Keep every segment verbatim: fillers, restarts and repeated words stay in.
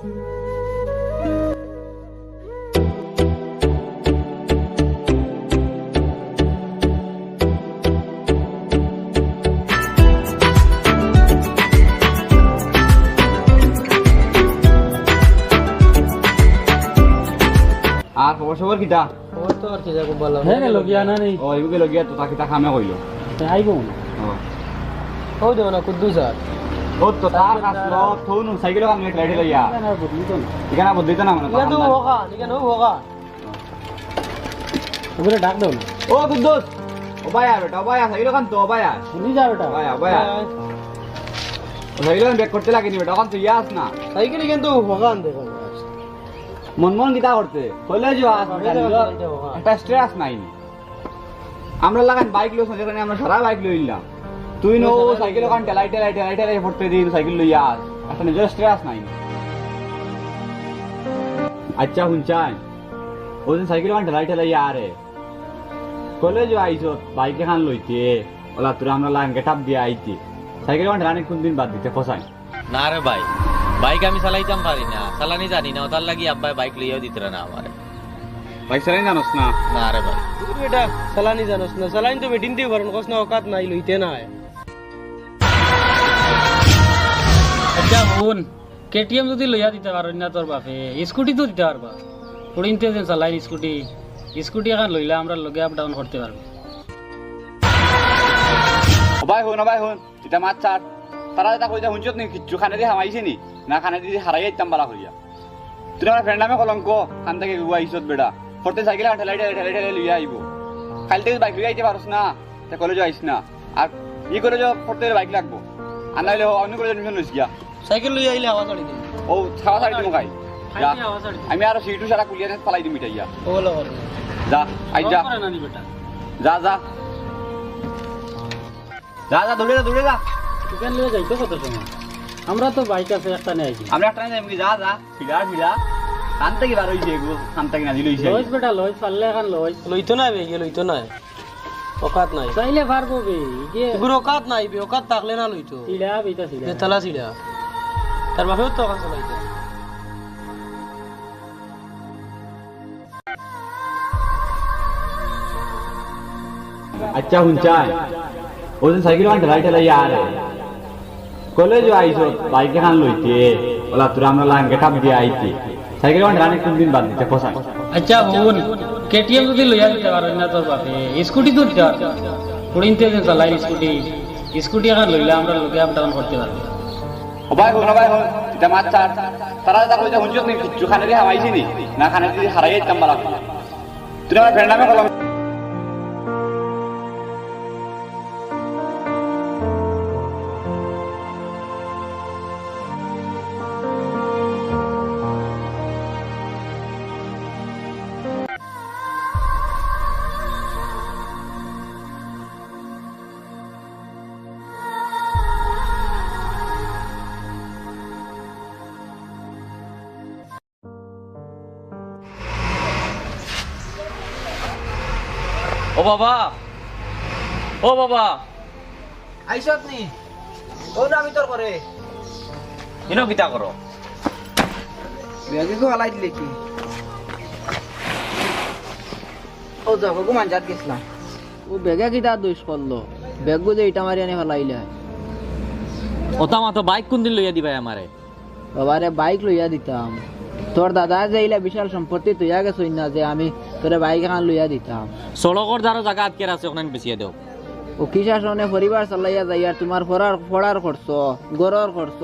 আর খবর সবর কিতা? খবর তো আর কি যাবো বলো। হ্যাঁ, গেল গিয়া না নি? ও, ইগু গেল গিয়া তো তাকে তা কামে কইলো। তে আইবো না। ও। ও দেবো না, কুদ্দুস আর। ও তো তার কাজ লো, থৌনু সাইকেল কাম নিয়ে লাইটে লইয়া। এখানে আর বদলিত না। এখানে বদলিত না মানে, ইখান তো তখন হোকা, এখান তো হোকা। ওগুলো ডাক দাও না। ও কুদ্দুস, ও ভাই আয় বেটা, ও ভাই আয়, সাইকেল কাম তো, ও ভাই আয়। শুনি যা বেটা। ভাই আয়, ভাই আয়। ও সাইকেল কাম ব্যাক করতে লাগেনি বেটা, অখন তো ইয়াস না। সাইকেল কিন্তু হোকা আনতে পারবো। মন মন কিতা করতে? কলেজও আস, কলেজও আস, কলেজও আস। একটা স্ট্রেস নাই নি। আমরা লাগান বাইক লইছ, যেখানে আমরা সারা বাইক লইলাম। তুই নো সারা সাইকেল বাইক ওখান ঠেলাই, ঠেলাই, ঠেলাই, ঠেলাই পড়তে দিন সাইকেল লইয়া আস। একটা নিজের স্ট্রেস নাই নি। আচ্ছা, হুনছাই। ওই দিন সাইকেল ওখান ঠেলাই, ঠেলাই আরে। কলেজও আইছ, বাইক এখান লইতে। ওলা তোরা আমরা লাগান গেট আপ দিয়া আইতে। সাইকেল ওখান ঠেলানি কোন দিন বাদ দিতে ফসাই? না রে ভাই, বাইক আমি চালাইতাম পারি না, চালানি জানি না, ওটার লাগি আব্বায় বাইক লইয়াও দিতরা না আমারে। বাইক চালানি জানোস না? না রে ভাই। তুই বেটা চালানি জানোস না, চালানি তো বেটিন দিও পারন, কস না অকাত নাই, লইতে নাই। আচ্ছা হুন, কেটিএম যদি লইয়া দিতে পারইন না তোর বাপে, স্কুটি তো দিতে পারবা। ফুড়িন্তে যেন চালাইন স্কুটি, স্কুটি এখান লইলে আমরা লগে আপ ডাউন করতে পারবো। ও ভাই হুন, ও ভাই হুন। ইতা মাত ছাড়। তারা যেটা কইতা হুনছত নি কিচ্ছু? কানেদি হামাইছে নি? না, কানেদি হারাই আইতাম বালা করিয়া। তুই আমার ফ্রেন্ড নামে কলঙ্ক, কান থাকি গুয়া ইছত বেটা। ফরতে সাইকেল ঠেলাই ঠেলাই ঠেলাই ঠেলাই লইয়া আইবো। কাইল থাকি বাইক লইয়া আইতে পারস না, তে কলেজও আইস না। আর ই কলেজও ফরতে বাইক লাগবো। আর নাইলে অন্য কলেজে এডমিশন লইস গিয়া। সাইকেল লইয়া আইলে হাওয়া ছাড়ি দিন। ও, হাওয়া ছাড়ি দিমু কাই। যা। আমি আরো সিটু সারা কুলিয়ারে ফালাই দিমু ইটা ইয়া। ও, লো, লো। যা, আই যা। যা, যা। যা, যা, দৌড়ে যা, দৌড়ে যা। তুই কেন লইয়া যাইতো কত সময়? আমরা তো বাইক আছে, একটা নিয়ে আইছি। আমরা একটা নিয়ে যাইমু কি? যা, যা, ফিরা, ফিরা। কান থাকি বার হইছে এগু, কান থাকি নাজিল হইছে। লইস বেটা, লইস, পারলে এখন লইস। লইতো না বে, ইগে লইতো না। অকাত নাই। চাইলে পারবো বে, ইগে। এগুর অকাত নাই বে, অকাত থাকলে না লইতো। সিধা বে, ইটা সিধা। বেতালা সিধা। তার বাপেও তো অকাত চালাইতো। আচ্ছা, হুনছাই। ওই দিন সাইকেল আনতে রাইট এলাই আরে। কলেজও আইছত, বাইক এখান লইতে। ওলা তোরা আমরা লাইন গেট আপ দিয়া আইতে। সাইকেল আনতে রানি কোন দিন বাদ দিতে, ফসাই। আচ্ছা, হুন, কেটিএম যদি লইয়া দিতে পারইন না তোর বাপে, স্কুটি তো দিতে পারবো। ফুড়িন্তে যেন চালাইন স্কুটি, স্কুটি এখান লইলে আমরা লগে আপ ডাউন করতে পারবো। ও ভাই হুন, ও ভাই হুন, ইটা মাত ছাড়। তারা যেটা কইতা হুনছত নি কিচ্ছু? কানেদি হামাইছে নি? না, কানেদি হারাই আইতাম বালা। তুই আমার ফ্রেন্ড নামে কলঙ্ক। ও বাবা, ও বাবা। আইছত নি? ও না, আমি তোর করে। ইনো কিতা করো? ব্যাগে কো হালাই দিলে কি? ও যাবো গো, মাঞ্জাত গেছিলাম। ও ব্যাগে কিতা দোষ করলো? ব্যাগ গো যে ইটা মারি আনি ফালাইলে। ওতা মাতো বাইক কোন দিন লইয়া দিবায় আমারে? বাবারে, বাইক লইয়া দিতাম। তোর দাদা যে ইলা বিশাল সম্পত্তি তুইয়া গেছইন না যে আমি তোরে বাইক এখান লইয়া দিতাম। সড়কর ধারো জাগা আটকে আছে, ওখানে বেচিয়া দেও। ও কি শাসনে পরিবার চালাইয়া যাইয়ার, তোমার পড়ার, পড়ার খরচ, ঘরর খরচ,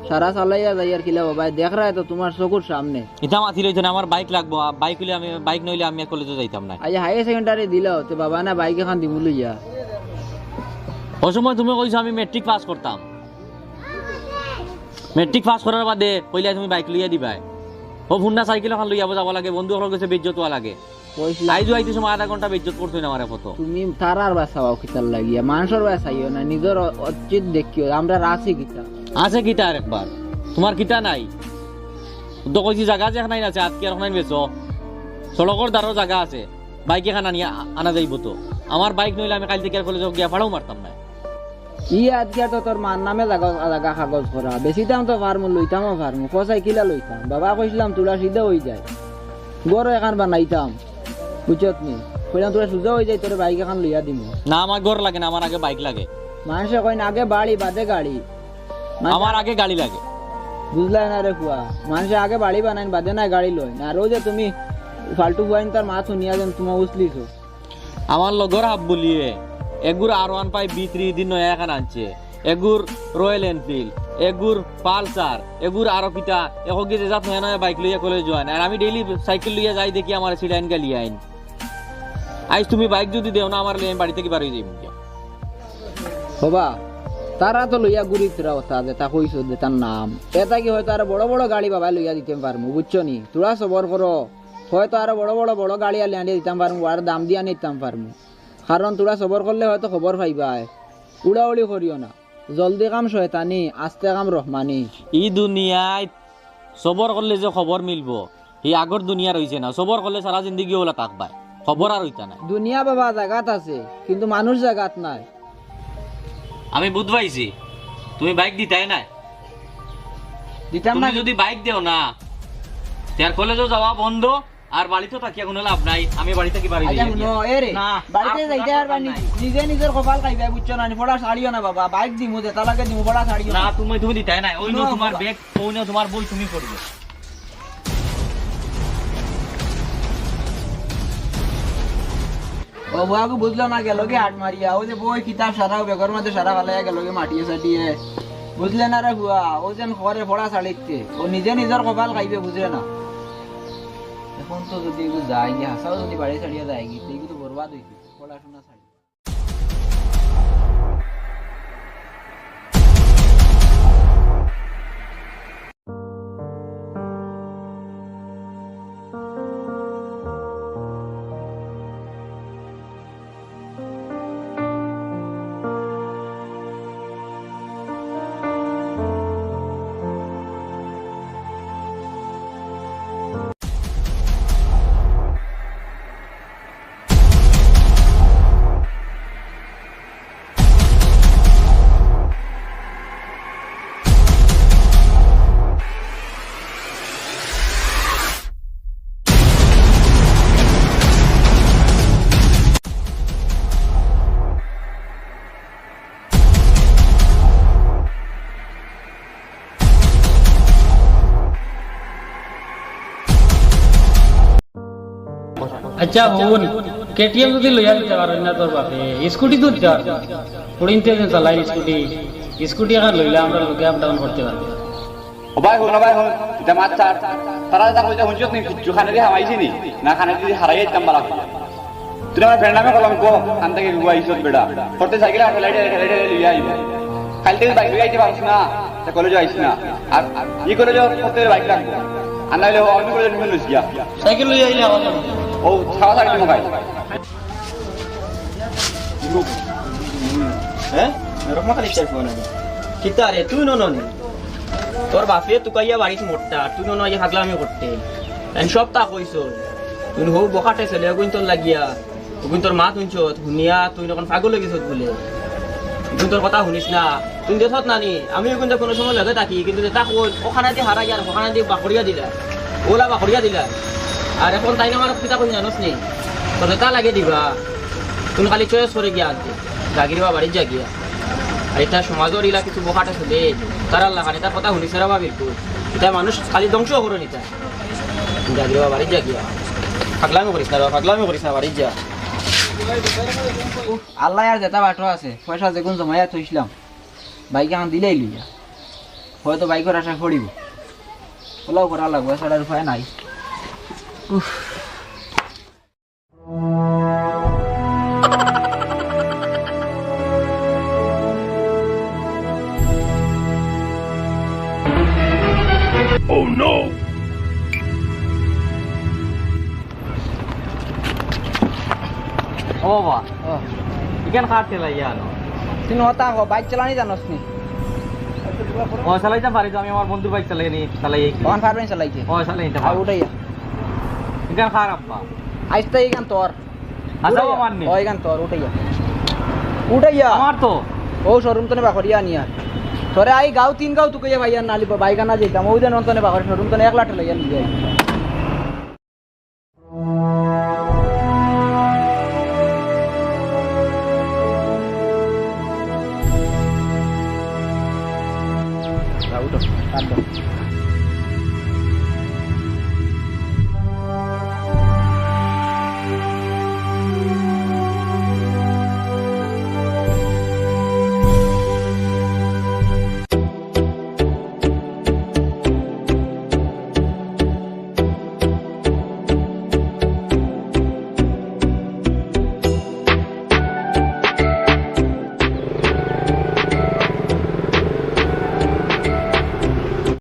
সারা চালাইয়া যাইয়ার কিলা বাবায়, দেখরায় তো তোমার চকুর সামনে। ইতা মাতি লইতো না, আমার বাইক লাগবো, আ, বাইক হইলে আমি, বাইক নইলে আমি কলেজে যাইতাম না। আজ হায়ার সেকেন্ডারি দিলাও, তে বাবা না বাইক এখান দিমু লইয়া। ও সময় তুমি কইছো আমি মেট্রিক পাস করতাম। মেট্রিক পাস করার বাদে কইলা তুমি বাইক লইয়া দিবায়। ও হুন্ডা সাইকেল ওখান লইয়া যাওয়া লাগে, বন্ধু ওখান গেছে বেইজ্জত হওয়া লাগে। কইছিলাম আইজু আইতে সময় আধা ঘন্টা বেইজ্জত করছইন আমারে কত। তুমি তারার বায় চাও কিতার লাগিয়া? মানষর বায় চাইও না, নিজর অ-, অতীত দেখিও। আমরা আছি কিতা? আছে কিতা আর একবার? তোমার কিতা নাই? তো কইছি জাগা যে এখান আছে, আজকে আর ওখান বেচো। সড়কর ধারো জাগা আছে, বাইক এখান আনিয়া আনা যাইবো তো। আমার বাইক নইলে আমি কাইল থাকি আর কলেজে গিয়া ফাড়াও মারতাম না। ই আজকে তো তোর মার নামে জাগা, জাগা কাগজ করা। বেচিতাম তো পারমু, লইতামও পারমু। কও চাই কিলা লইতাম? বাবা কইছিলাম তুরা সিধা অই যায়। ঘরও এখান বানাইতাম। বুঝছত নি? কইলাম তুরা সুজা অই যায়, তোরে বাইক এখান লইয়া দিমু। না, আমার ঘর লাগে না, আমার আগে বাইক লাগে। মানষে কইন আগে বাড়ি বাদে গাড়ি। মানষে আমার আগে গাড়ি লাগে। বুঝলায় না রে ফুয়া, মানষে আগে বাড়ি বানাইন বাদে নায় গাড়ি লইন। আর অউ যে তুমি ফালতু ফুয়াইন তার মাত হুনিয়া যেন তুমার উছলিছো। আমার লগর হাবুলিয়ে এগুর আর ওয়ান ফাইভ ভি থ্রি দিন নয়া এখান আনছে, এগুর রয়্যাল এনফিল্ড, এগুর পালসার, এগুর আরো কিতা, এখন গিয়ে যে জাত নয়া নয়া বাইক লইয়া কলেজ যাইন। আর আমি ডেইলি সাইকেল লইয়া যাই, দেখি আমার সিডাইন গালি আইন। আইজ তুমি বাইক যদি দেও না আমার, আমি বাড়ি থাকি বার অই যাইমু। হবা, তারা তো লইয়া ঘুরি ফিরা অতা যেতা কইছো যেতার নাম। এতা কি হয়তো আরো বড় বড় গাড়ি বাবায় লইয়া দিতাম পারমু, বুঝছো নি? তুরা সবর করো, হয়তো আরো বড় বড় বড় গাড়ি আলি আনিয়া দিতাম পারমু, আর দাম দিয়া নিতাম পারমু। কারণ তুরা সবর করলে হয়তো খবর পাইবায়। উড়াউড়ি করিও না। জলদি কাম শয়তানি, আস্তে কাম রহমানি। ই দুনিয়াত সবর করলে যে খবর মিলবো, হি আগর দুনিয়া রইছে না। সবর করলে সারা জিন্দেগি অলা থাকবায়, খবর আর অইতা নায়। দুনিয়া বাবা জাগাত আছে, কিন্তু মানুষ জাগাত নাই। আমি বুঝ পাইছি, তুমি বাইক দিতায় নায়। দিতাম না। তুমি যদি বাইক দেও না, তে আর কলেজও যাওয়া বন্ধ, আর বাড়িত থাকিয়া কুনু লাভ নাই। আমি বাড়ি থাকি বার অই যাইমু। আচ্ছা, হুনো, এ রে, না, বাড়িত আর যাইতায় পারবায় নি। নিজে নিজর কপাল খাইবায়, বুঝছো না নি? পড়া ছাড়িও না বাবা, বাইক দিমু, যেতা লাগে দিমু, পড়া ছাড়িও না। না, তুমি, তুমি দিতায় নায়। অউ নেও তুমার ব্যাগ, অউ নেও তুমার বই, তুমি পড়িও। ও ফুয়াগু বুঝলো না, গেলো গি হাট মারিয়া। অউ যে বই কিতাব সারা ব্যাগর মাঝে সারা ফালাইয়া গেলো গি মাটিয়ে সাটিয়ে। বুঝলে না রে ফুয়া, অউ যেন করে পড়া ছাড়িতে। অউ নিজে নিজর কপাল খাইবে, বুঝে না। এখন তো যদি এগু যায় গি, হাছাউ যদি বাড়ি ছাড়িয়া যায় গি, তে এগু তো বরবাদ অইছে, পড়াশোনা ছাড়ি। আচ্ছা, হুন, কেটিএম যদি লইয়া দিতে পারইন না তোর বাপে, স্কুটি তো দিতে পারইন। হুড়িনতে যে চালাইন স্কুটি, স্কুটি এখান লইলে আমরা লগে আপ ডাউন করতে পারবো। ও ভাই, হুন, ও ভাই, হুন, ইটা মাত ছাড়। তারা যেতা কইতা হুনছত নি, কিচ্ছু কানেদি হামাইছে নি? না, কানেদি হারাই আইতাম বালা কইয়া। তুই আমার ফ্রেন্ড নামে কলঙ্ক, কান থাকি গুয়া আইছত বেটা। পড়তে সাইকেল আর ফেলাই দে, ফেলাই দে, লইয়া আইব। কাইল থাকি বাইক লইয়া আইতে পারছ না, তে কলেজো আইস না। আর ই কলেজো পড়তে বাইক লাগবো। আর নাইলে ও আমি কলেজো নিমন লইস গিয়া। সাইকেল লইয়া আইলে আমার ও, খাওয়া সাইকেল নিমন খাই। হ্যাঁ? এরকম খালি চাই ফোন আগে। কিতা রে, তুই নন নি? তোর বাপে তুকাইয়া বাড়িত মোট্টা, তুই নন আইয়া ফাগলামি করতে। এন সব তা কইছ। তুই হউ বখাটে ছেলে, অগুইন তোর লাগিয়া। অগুইন তোর মাত হুনছত, হুনিয়া তুই অখন ফাগল অই গেছত বুলে। অগুইন তোর কথা হুনিস না। তুই দেখছত না নি? আমি অগুইনতে কুনু সময় লগে থাকি, কিন্তু যেতা কই, অখানেদি হারাই আর অখানেদি বাকরিয়া দিলা। অলা বাকরিয়া দিলা। আর অখন তাইন আমার কিতা কইন জানস নি? তোর যেতা লাগে দিবা। তুই খালি চয়েস করি গিয়া আনতে। জাগির বা বাড়িত যা গিয়া। আর ইতা সমাজর ইলা কিছু বখাটে ছেলে, তারার লাখান ইতার কথা হুনিস না রে বা বিলকুল। ইতা মানুষ খালি ধ্বংস করইন ইতা। জাগির বা বাড়িত যা গিয়া। ফাগলামি করিস না রে বা, ফাগলামি করিস না, বাড়িত যা। উফ, আল্লায় আর যেতা বাটো আছে, পয়সা যেগুন জমাইয়া থইছলাম, বাইক এখান দিলেই লইয়া। হয়তো বাইকর আশায় পড়িব। অলাউ করা লাগবো, এছাড়া আর উপায় নাই। উফ। Oh no! ও বাবা, ও। ইখান কার ঠেলা ইয়া আনো? তুই নতা হো, বাইক চালানি জানোস নি? ও, চালাইতাম পারি তো, আমি আমার বন্ধুর বাইক চালাই নি, চালাই এই। তখন পারবেন চালাইতে? ও, চালাই নিতে আর পারবো। উঠাইয়া। ইখান কার আব্বা? আইস্তা ইখান তোর। আচ্ছা, উঠাইয়া। ও, আমার নি। ও, ইখান তোর, উঠাইয়া। উঠাইয়া। আমার তো। ও শোরুম তনে বাকরিয়া আনিয়া। তোরে আই গাঁও তিন গাঁও তুকাইয়া ভাইয়ার নালি বাইক আনা যাইতাম। ও যেন তনে বাকরি শোরুম তনে এক লাঠে লইয়া নিয়ে আই।